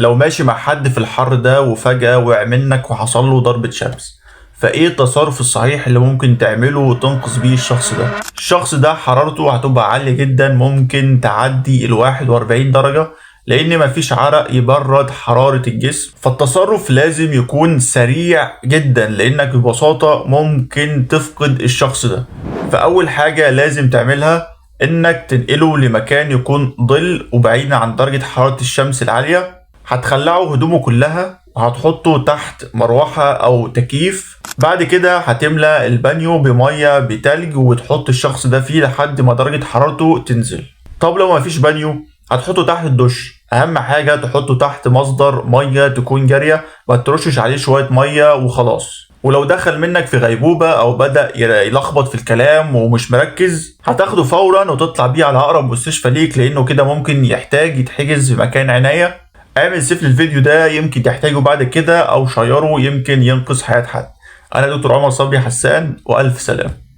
لو ماشي مع حد في الحر ده وفجأة وقع منك وحصل له ضربة شمس، فايه التصرف الصحيح اللي ممكن تعمله وتنقذ بيه الشخص ده؟ الشخص ده حرارته هتبقى عالية جدا، ممكن تعدي 41 درجة، لان مفيش عرق يبرد حرارة الجسم. فالتصرف لازم يكون سريع جدا، لانك ببساطة ممكن تفقد الشخص ده. فاول حاجة لازم تعملها انك تنقله لمكان يكون ظل وبعيد عن درجة حرارة الشمس العالية. هتخلعه هدومه كلها وهتحطه تحت مروحة او تكييف. بعد كده هتملى البانيو بمية بتلج وتحط الشخص ده فيه لحد ما درجة حرارته تنزل. طب لو مفيش بانيو هتحطه تحت الدش. اهم حاجة تحطه تحت مصدر مية تكون جارية، ما ترشش عليه شوية مية وخلاص. ولو دخل منك في غيبوبة او بدأ يلخبط في الكلام ومش مركز، هتاخده فورا وتطلع بيه على اقرب مستشفى ليك، لانه كده ممكن يحتاج يتحجز في مكان عناية. اعمل save للفيديو ده، يمكن تحتاجه بعد كده، او شيره يمكن ينقذ حياة حد. انا دكتور عمر صبري حسان، والف سلامة.